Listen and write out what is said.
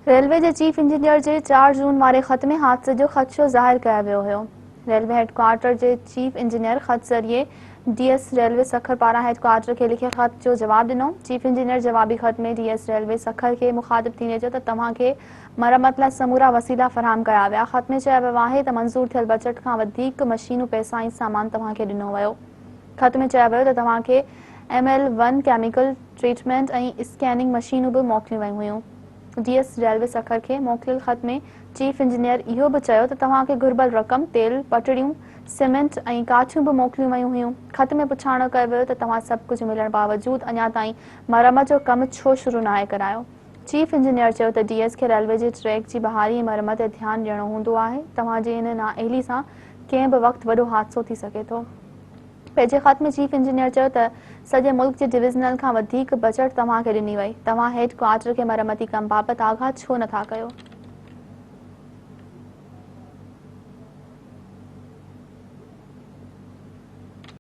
Railway جي chief engineer جي چار جون واري خط ۾ حادثي جو خدشو ظاهر ڪيو ويو هيو. ريلوي هيڊ ڪوارٽر جي چيف انجنيئر خط ذريعي ڊي ايس ريلوي سکر پاران هيڊ ڪوارٽر کي لکيل خط جو جواب ڏنو. چيف انجنيئر جوابي خط ۾ ڊي ايس ريلوي سکر کي مخاطب ٿيندي چيو ته توهان کي مرمت لاء سمورا وسيلا فراهم ڪيا ويا. خط ۾ چيو ويو آهي ته منظور ٿيل بجيٽ کان وڌيڪ مشينون، پئسا ۽ سامان توهان کي ڏنو ويو. خط ۾ چيو ويو ته توهان کي M L one chemical treatment ۽ scanning مشينون به موڪليون ويون هيون. ڊي ايس ريلوي سکر کي موڪليل خط ۾ چيف انجنيئر اهو به چيو ته توهان کي گهربل رقم، تيل، پٽڙيون، سيمينٽ ۽ ڪاٺيون به موڪليون ويون هيون. خط ۾ پڇاڻو ڪيو ويو ته توهان سڀ ڪجهه ملڻ باوجود اڃا تائين مرمت جو ڪم ڇو شروع ناهي ڪرايو. چيف انجنيئر چيو ته ڊي ايس کي ريلوي جي ٽريڪ جي بحالي ۽ مرمت تي ڌيان ڏيڻو هوندو آهي، توهان جي ان نااهلي سان ڪنهن به وقت وڏو حادثو ٿي سگهي ٿو. پنهنجي خط ۾ چيف انجنيئر چيو ته سڄي ملڪ جي ڊويزنل کان وڌيڪ بجيٽ توهان کي ڏني وئي، توهان هيڊ ڪوارٽر کي مرمتي ڪم بابت آگاهه ڇو نٿا ڪيو؟